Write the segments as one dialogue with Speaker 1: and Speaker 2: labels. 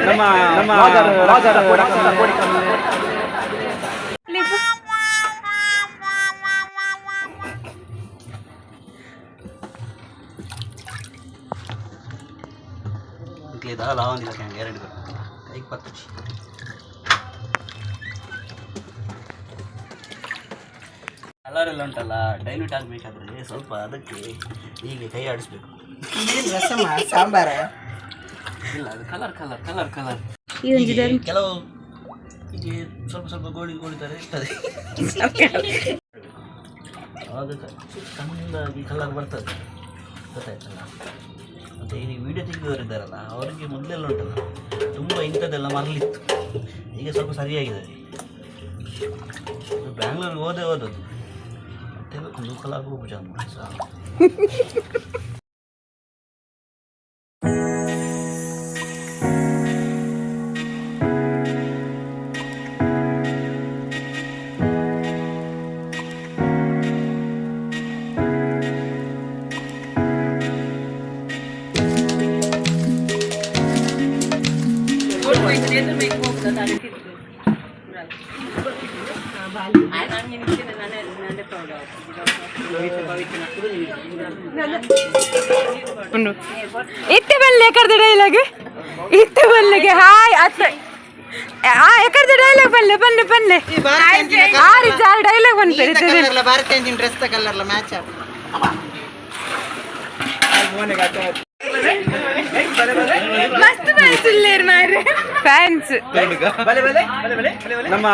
Speaker 1: ನಮ್ಮ ನಮ್ಮ
Speaker 2: ಕಲರ್ ಎಲ್ಲ ಉಂಟಲ್ಲ, ಡೈಲ್ಯೂಟ್ ಆಗಬೇಕಾದ್ರೆ ಸ್ವಲ್ಪ ಅದಕ್ಕೆ ಹೀಗೆ ಕೈ ಆಡಿಸ್ಬೇಕು.
Speaker 3: ರಸಮ ಸಾಂಬಾರ?
Speaker 2: ಇಲ್ಲ, ಅದು ಕಲರ್ ಕಲರ್ ಕಲರ್ ಕಲರ್. ಕೆಲವು ಹೀಗೆ ಸ್ವಲ್ಪ ಸ್ವಲ್ಪ ಗೋಳಿ ಗೋಳಿ ಥರ ಇರ್ತದೆ. ಆವಾಗ ಚಂದಾಗಿ ಕಲರ್ ಬರ್ತದೆ, ಗೊತ್ತಾಯ್ತಲ್ಲ? ಮತ್ತು ಈ ವಿಡಿಯೋ ತೆಗೆಯುವವರಿದ್ದಾರಲ್ಲ, ಅವರಿಗೆ ಮೊದಲೆಲ್ಲ ಉಂಟಲ್ಲ ತುಂಬ ಇಂಥದ್ದೆಲ್ಲ ಮರಲಿತ್ತು. ಈಗ ಸ್ವಲ್ಪ ಸರಿಯಾಗಿದೆ. ಬ್ಯಾಂಗ್ಳೂರಿಗೆ ಹೋದೆ ಹೋದದ್ದು ಮತ್ತೆ ಕುಂದೂಕಲ ಪೂಜಾ ಸಹ.
Speaker 4: ಇತ್ತೆ ಬಲ್ಲೆ ಎಕರ್ದ ಡೈಲಾಗ್, ಇತ್ತೆ ಬಲ್ಲೆಗೆ ಹಾಯ್ ಅತ್ತ ಆ ಎಕರ್ದ ಡೈಲಾಗ್ ಬಲ್ಲೆ ಬನ್ನೆ ಬನ್ನೆ ಆರು ಜಾರ್ ಡೈಲಾಗ್ ಬಂದ್ಪೇರೆ.
Speaker 3: ಕಲರ್ಲ ಭಾರತೀಯ ಡ್ರೆಸ್ ಕಲರ್ಲ ಮ್ಯಾಚ್.
Speaker 4: ಮಸ್ತ್ ಫ್ಯಾನ್ಸ್ ಇಲ್ಲೇರ್ ಮಾರ್ರೆ, ಫ್ಯಾನ್ಸ್.
Speaker 1: ನಮ್ಮ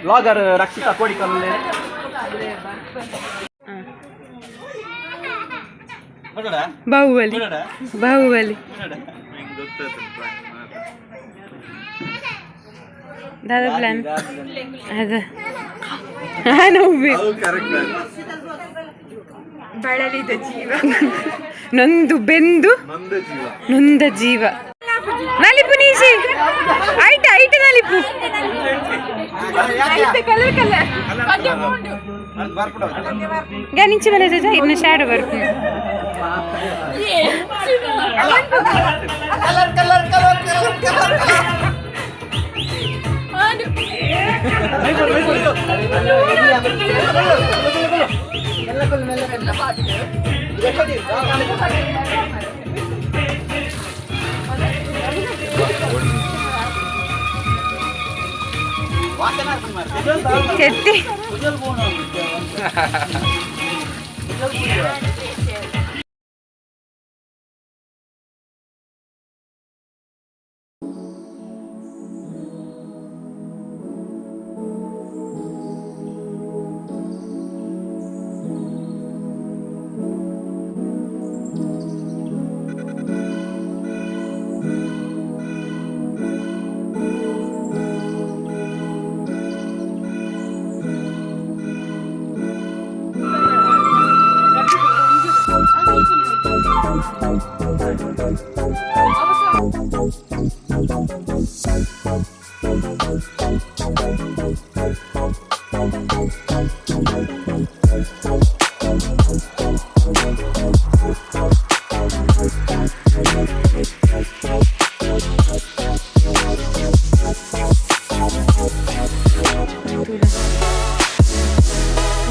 Speaker 1: ವ್ಲಾಗರ್ ರಕ್ಷಿತಾ ಕೋಡಿಕಲ್ಲೆ.
Speaker 4: ಬಾಹುಬಲಿ ಬಾಹುಬಲಿ ದಾದ ಪ್ಲಾನ್ ಅದ ನಾನು ಬಳಲಿದ ಜೀವ, ನೊಂದು ಬೆಂದು ನೊಂದ ಜೀವ. ನಲಿಪು ನೀಶಿ ಐಟ ಐಟ ನಲಿಪು ಐಟ ಕಲರ್ ಕಲರ್ ಗಣಿಂಚಿ ಮೇಲೆ ಇನ್ನು shadow ಬರ್ಪು.
Speaker 3: Colour colour colour colour colour.
Speaker 4: ಕೆತ್ತಿ.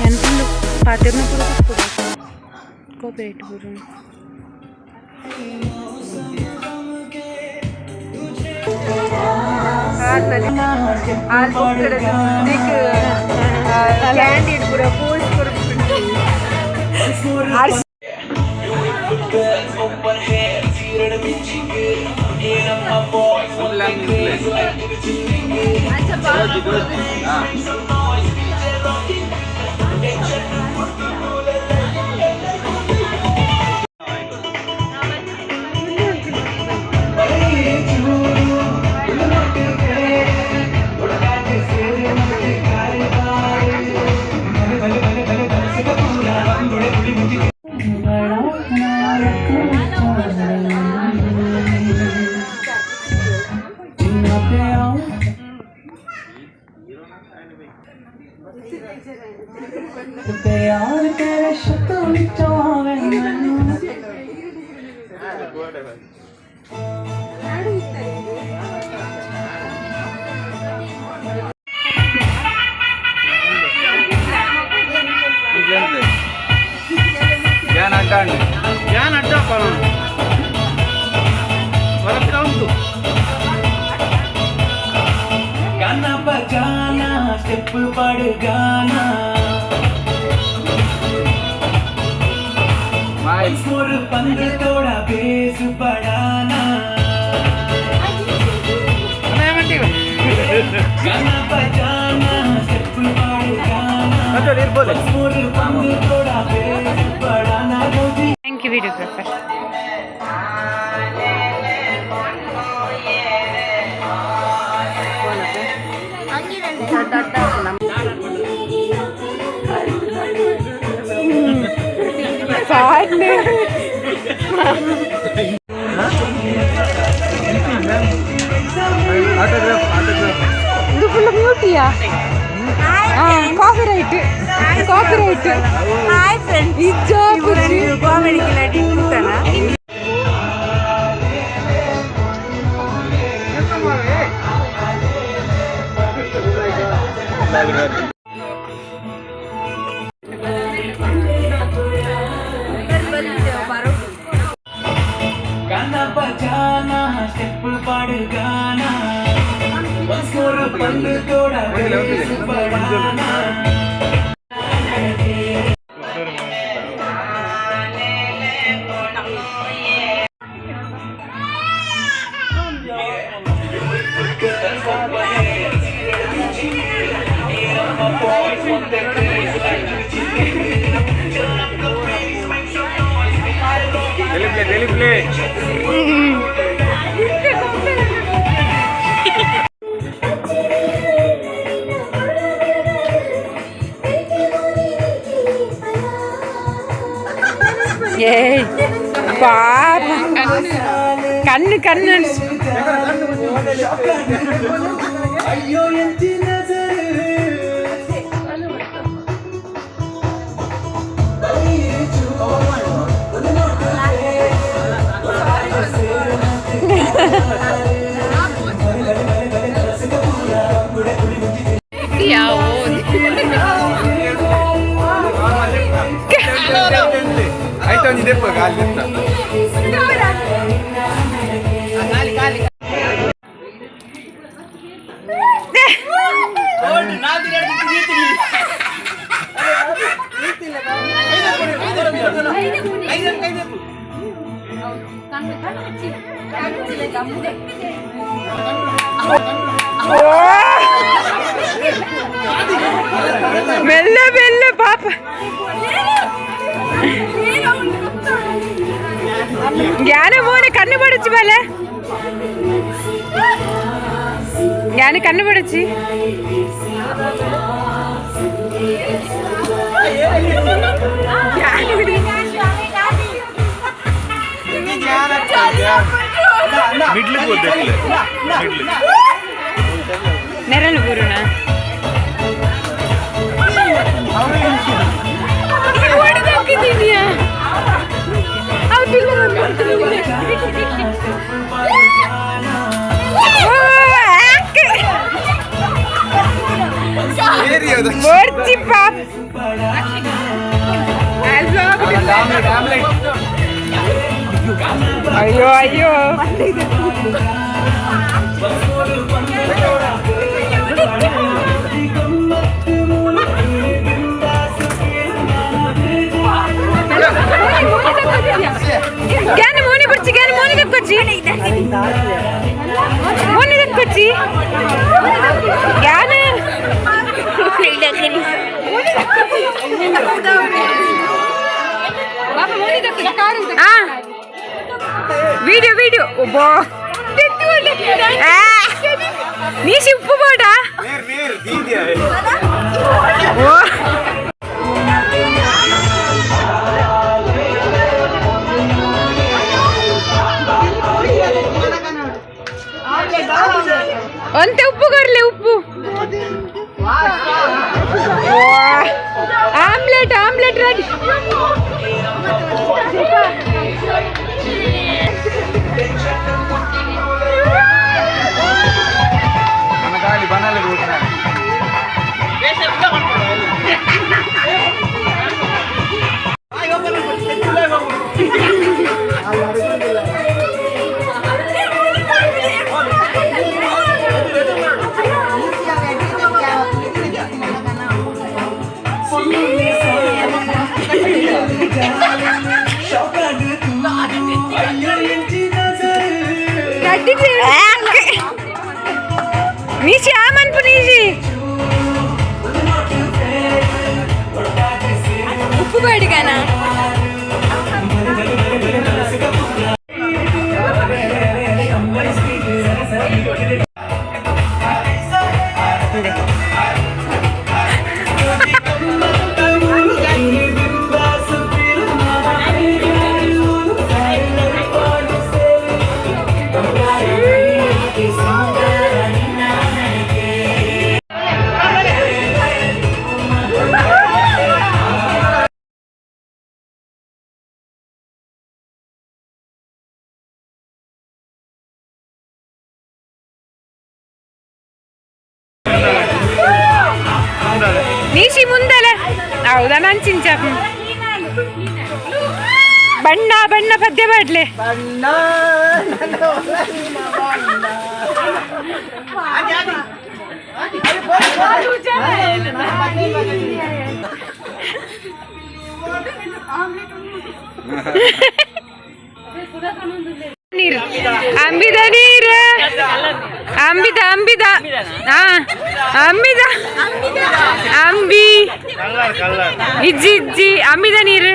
Speaker 4: ಯಾನ್ ಪಾತೆರ್ನ ಪೂರ ಕಾಪಿರೈಟ್ ಪೂರ. ಕ್ಯಾಂಡಿಡ್ ಪೂರ pose. Thank you videographer.
Speaker 1: Autograph autograph.
Speaker 4: ಇದು ಫುಲ್ ಮ್ಯೂಟಿಯಾ? Copyright copyright.
Speaker 5: Hi friends.
Speaker 4: ಇಜ್ಜೋ ಖುಷಿ.
Speaker 5: ಕಾಮಿಡಿ ಕಿಲಾಡಿ ಕೂತಾನ.
Speaker 1: ಟೆಲಿಪ್ಲೇ ಟೆಲಿಪ್ಲೇ.
Speaker 4: ಏಯ್ ಪಾಪ, ಕಣ್ಣು ಕಣ್ಣು.
Speaker 1: ಆಯ್ತು, ಒಂದು ಇದೆಪ್ಪ ಗಾಲಿ ಅಂತ.
Speaker 4: ಮೆಲ್ಲ ಮೆಲ್ಲ ಪಾಪ. ಜ್ಞಾನ ಮೋನೆ ಕಣ್ಣು ಬಡಚಿ ಬಲೆ, ಜ್ಞಾನ ಕಣ್ಣು ಬಡಚಿ.
Speaker 6: ಮಿಡ್ಲಿಗೆ ಹೋಗ್ಬೇಕಲ್ಲ, ಮಿಡ್ಲಿಗೆ.
Speaker 4: ನೆರಳು ಗುರುನ ಹೊಡೆದಾಕಿದೀನಿಯಾ? ಬರ್ಚಿ ಪಾಪ. ಅಯ್ಯೋ ಅಯ್ಯೋ. ಜ್ಞಾನ ಮೋನಿ ಬರ್ಚಿ, ಜ್ಞಾನ ಮೋನಿ ತಕ್ಕೊಚ್ಚಿ, ಮೋನಿ ತಕ್ಕೊಚ್ಚಿ ಜ್ಞಾನ. ವಿಡಿಯೋ ವಿಡಿಯೋ ಒಬ್ಬ ನೀಸಿ ಉಪ್ಪು ಬೋಡ.
Speaker 1: ನೀರ್ ನೀರ್ ದೀದ್ಯಾ.
Speaker 4: ಓ ಒಂತೆ ಉಪ್ಪು ಕೊರ್ಲೆ ಉಪ್ಪು. Omelette omelette ready.
Speaker 1: ನನ್ನ ಗಾಳಿ ಬನಲೆ ಊಟ.
Speaker 4: ನೀಶಿ ಆ ಮನ್ಪು ನೀಶಿ
Speaker 5: ಉಪ್ಪು ಬೇಡಿಗಾನ.
Speaker 4: ನೀಶಿ ಮುಂದಲೆ ಹೌದಾ ನಾನು ಚಿಂಚ ಬಣ್ಣ ಬಣ್ಣ ಪದ್ಯ ಪಾಡ್ಲೆ.
Speaker 3: ಬಣ್ಣ
Speaker 4: ನೀರು ಅಂಬಿದ ನೀರು ಅಂಬಿದ ಅಂಬಿದ ಹಾ ಅಂಬಿದ ಅಂಬಿ ಇಜ್ಜಿ ಇಜ್ಜಿ ಅಂಬಿದ ನೀರು.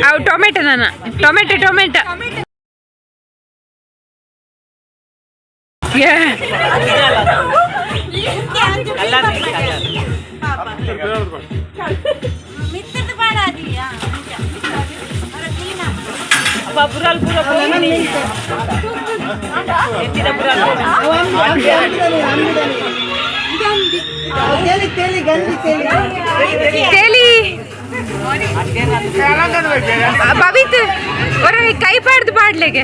Speaker 4: ಅವು ಟೊಮೆಟೊ ನಾನು ಟೊಮೆಟೊ ಟೊಮೆಟೊ ತೇಲಿ ಬಬಿತ್ ಹೊರ ಕೈ ಪಾಡ್ದು ಪಾಡ್ಲೆಗೆ.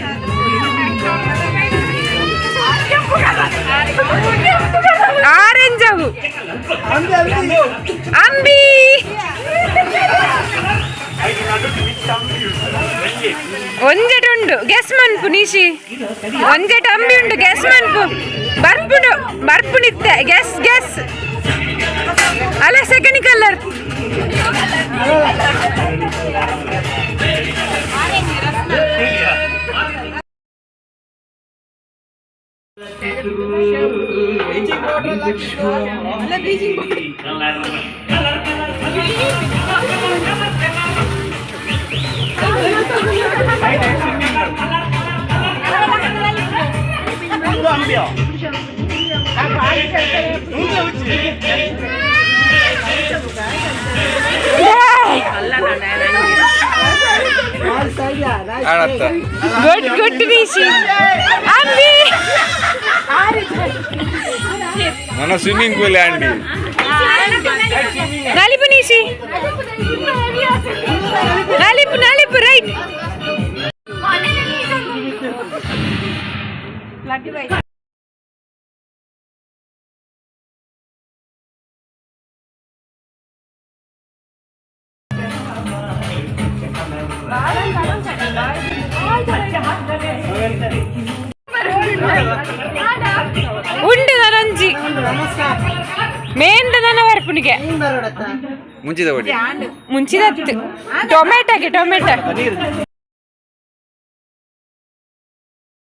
Speaker 4: ಆರೆಂಜ್ ಅವು ಅಂಬಿ ಒಂಜೆಟ್ ಉಂಡು ಗೆಸ್ ಮನ್ಪು ನಿಶಿ ಒಂಜೆಟ್ ಅಂಬಿ ಉಂಡು ಗೆಸ್ ಮನ್ಪು ಬರ್ಪುಂಡು ಬರ್ಪುನಿತ್ತೆ ಗೆಸ್ ಗೆಸ್ ಅಲ್ಲ ಸೆಕೆಂಡ್ ಕಲರ್. ಗುಡ್ ಗುಡ್ ನಿಶಿ ಅಂಬಿ
Speaker 1: మన స్విమ్మింగ్ పూల్ అండి.
Speaker 4: నలుపు నిషి నలుపు నలుపు రైట్. ಉಂಡು ನನೊಂಜಿ ಮೇಂದ ನನ್ನ ಬರ್ಪುನಿಗೆ
Speaker 1: ಮುಂಚಿದ ಒಡಿ
Speaker 4: ಮುಂಚಿದತ್ತು ಟೊಮೆಟೊಗೆ ಟೊಮೆಟೊ.